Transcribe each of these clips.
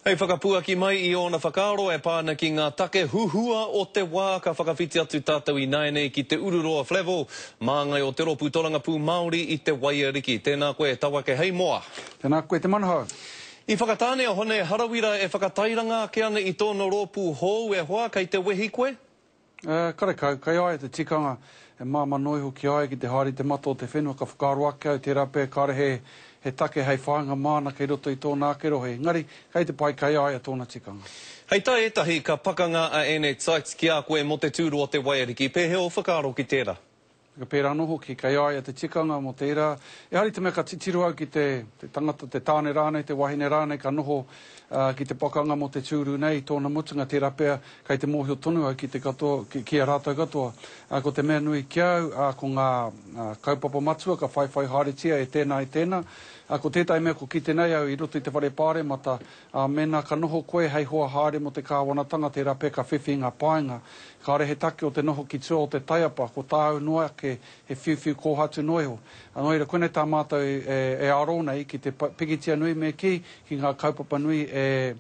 Hei whakapuaki mai i ōna whakaaro e pā ana ki ngā take huhua o te wā ka whakawhiti atu tātou ināianei ki Te Ururoa Flavell, māngai o Te Rōpū Torangapū Māori i Te Waiariki. Tēnā koe e Tawake Heimoa. Tēnā koe Te Manahau. I Whakatāne a Hone Harawira e whakatairanga ake ana i tōna rōpū hou e hoa, kei te wehi koe? Ē, karekau, kei a ia te tikanga, e māmā noa iho ki a ia ki te haere i te mata o te whenua, ka whakaaro ake au, tērā pea kāre he, he take hei whāinga māna kei roto i tōna ake rohe, engari, kei te pai kei a ia tōna tikanga. Hei tā ētahi, ka pakanga a Annette Sykes ki a koe mō te tūru o te waiariki, pēhea ō whakaaro ki tērā? Ka pērā anō hoki, kei a ia te tikanga mō tērā. Ehara i te mea ka titiro au ki te, te tangata, te tāne rānei, te wahine rānei ka noho ki te pakanga mō te tūru nei i tōna mutunga, tērā pea kei te mōhio tonu au ki te katoa, ki, ki a rātou katoa. Ko te mea nui ki a au, ko ngā kaupapa matua ka whaiwhai haeretia e tēnā, e tēnā. Ko tētahi mea ko kite nei au i roto i te whare pāremata, Ā, mēnā ka noho koe hei hoa haere mō te kāwanatanga, tērā pea ka whiwhi i ngā painga. Kāore he take o te noho ki tua o te taiapa, ko tāu noa ake he whiuwhiu kōhatu noa iho. Ā, nō reira, koinei tā mātou e aro nei ki te pikitia nui me kī, ki ngā kaupapa nui e,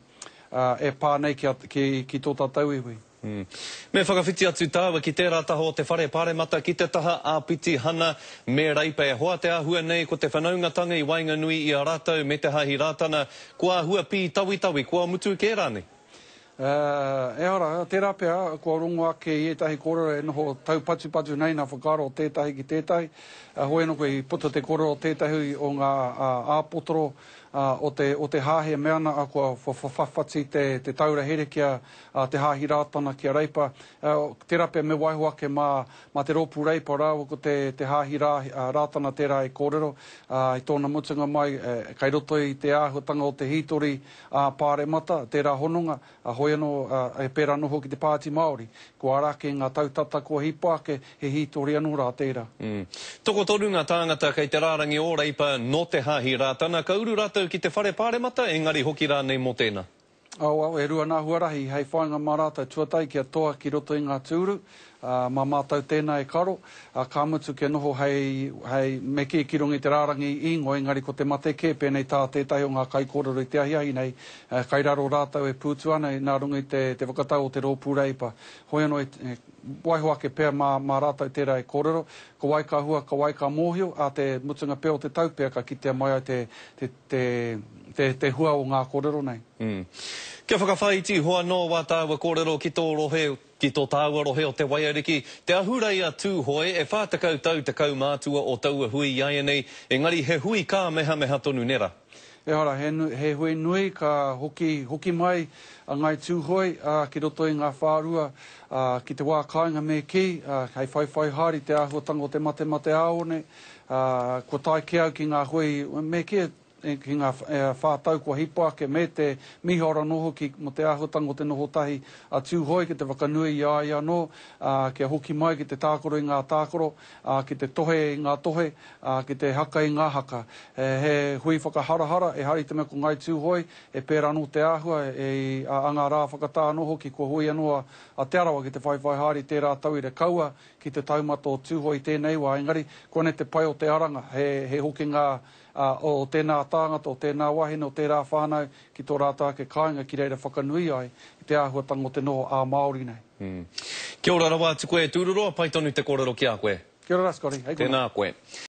e pā nei ki a, ki, ki tō tātou iwi. Me whakawhiti atu tāua ki tērā taha o te whare paremata ki te taha āpitihana me Reipa. E hoa te āhua nei ko te whanaungatanga i waenganui i a rātou me te Hāhi Rātana, kua āhua pītawitawi, kua mutu kē rānei? Ehara, tērā pea kua rongo ake i ētahi kōrero e noho taupatupatu nei ngā whakaaro o tētahi ki tētahi. Hoi anō koe i puta te kōrero o tētahi o ngā āpotoro o te Hāhi e mea ana kua whawhati te taura here ki a a Te Hāhi Rātana ki a Reipa, tērā pea me waiho ake mā, mā te rōpū Reipa rāua ko te, te Hāhi Rā, Rātana tērā e kōrero, ā, i tōna mutunga mai, kei roto i te āhuatanga o te hītori ā-pāremata, tērā hononga, ā, hoi anō, ā, e pērā anō hoki te Pāti Māori. Kua ara ake ngā tau tata kua hipa ake, he hītori anō rā tērā. Mm. Tokotoru ngā tāngata kei te rārangi o Reipa nō Te Hāhi Rātana, ka uru rātou ki te Whare Pāremata, engari hoki rānei mō tēnā. Au, e rua nā huarahi hei whāinga mā rātou, tuatahi kia toa ki roto i ngā tūru, ā, mā mātou tēnā e karo, ā, ka mutu kia noho hei, hei, me kī ki runga i te rārangi īngoa, engari ko te mate kē, pēnei tā tētahi o ngā kaikōrero i te ahiahi nei, ā, kai raro rātou e pūtu ana nā runga i te, te whakatau o te rōpū Reipa. Hoi anō, e, waiho ake pea mā, mā rātou tērā e kōrero, ko wai ka hua, ko wai ka mōhio, ā te mutunga pea o te tau pea ka kitea mai ai te, te, te, te, te hua o ngā kōrero nei. Mm. Kia whakawhāiti iho anō wā tāua kōrero ki tō rohe, ki tō tāua rohe o Te Waiariki, te ahurei a Tūhoe, e 40 tau te kaumātua o taua hui iaianei, engari he hui kāmehameha tonu nera. Ehara, he, he hui nui ka hoki, hoki mai a Ngāi Tūhoe, ā, ki roto i ngā whārua, ā, ki te wā kāinga me kī, ā, hei whaiwhai haere i te āhuatanga o te matemateāone, ā, kua tae kē au ki ngā hui, me kī, ki ngā whā tau kua hipa ake me te mīharo anō hoki mō te āhuatanga o te noho tahi a Tūhoe ki te whakanui i a ia anō, ā, kia hoki mai ki te tākaro i ngā tākaro, ā, ki te tohe i ngā tohe, ā, ki te haka i ngā haka. He hui whakaharahara, ehara i te mea ko Ngāi Tūhoe, e pērā anō te āhua, e, a ngā rā whakatā anō hoki kua hui anō a Te Arawa ki te whaiwhai haere i tērā tauira, kaua ki te taumata o Tūhoe i tēnei wā, engari koinei te pai o te aranga, he, he hokinga ā, o tēnā tāngata, o tēnā wahine, o tērā whānau ki tō rātou ake kāinga ki reira whakanui ai i te āhuatanga o te noho ā-Māori nei. Kia ora rawa atu koe e Tūruroa, pai tonu te kōrero ki a koe. Kia ora rā Scotty, hei konā. Tēnā koe.